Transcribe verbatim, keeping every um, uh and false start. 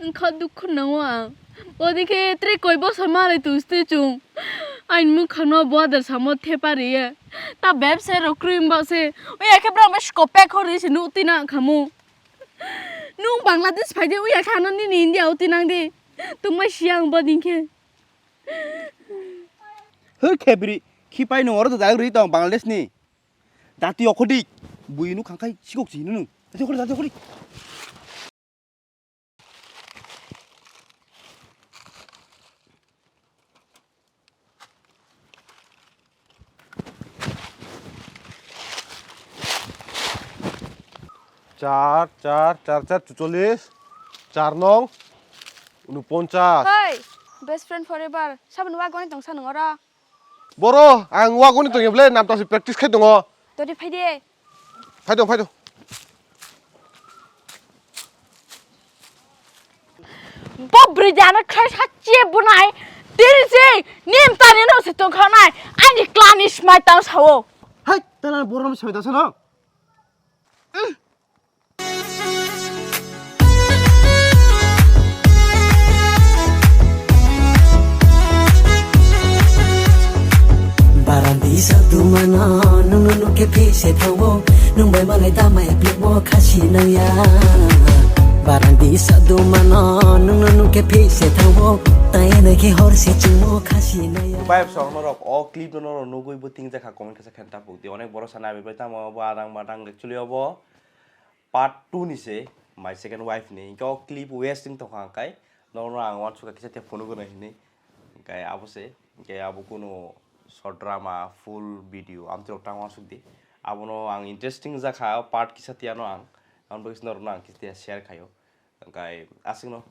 Wngkha dukhu nango ang. Odikhe tre koi bosor malai tu ste chung. Ain mukhano bother samo thepa riye. Ta bebsa rok krwi wngba se. Oya khe bro me skopek hori se nu tina khamu. Nung Bangladesh phaidi oya khe ano nini India o tinang di. Tungma siya ang bodin khe. Hur khebri, khipai nung oro to dal ri tong Bangladesh ni. Dati okhodi, bui nu khangkai sikok si nung. Dati okhodi, dati okhodi. Char, char, char, char, chuchollis, char nong, unuponchas. Hey, best friend forever. Saboni wagoni tongsa nung oro. Boro, ang wagoni tongya ble, namtasi practice khai tongo. Todi phaidi. Phai dong, phai dong. Bo bwrwi jana khai sa che bunai. Tiri se nim tani no se tong khanai. Ani klani smai tang sao. Hai, tana borom smai tang sano. Barandi sadumano, nungno nukhe phise thango, nung bai malai tamai plikbo khasi nangya. Barandi sadumano, nungno nukhe phise thango, tai naikhe horse chungmo khasi nangya. Vibe song norok o clip no norok nugui bo tingjakha comment kasa khen tapuk di onek borok sana bai tamo bo adang madang actually obo. Part two ni se my second wife ni, hingke o clip waste wng tongkha, hingkai norokno ang uansukha kisa te phunuk gwnang hinwi, hingkai abo se, hingke abo kunu short drama full video amtwrok tang uansuk di, abono ang interesting jakha part kisa tiyano ang, aboni bagwi norokno ang kisa tiya share khaio, hingkai aswkno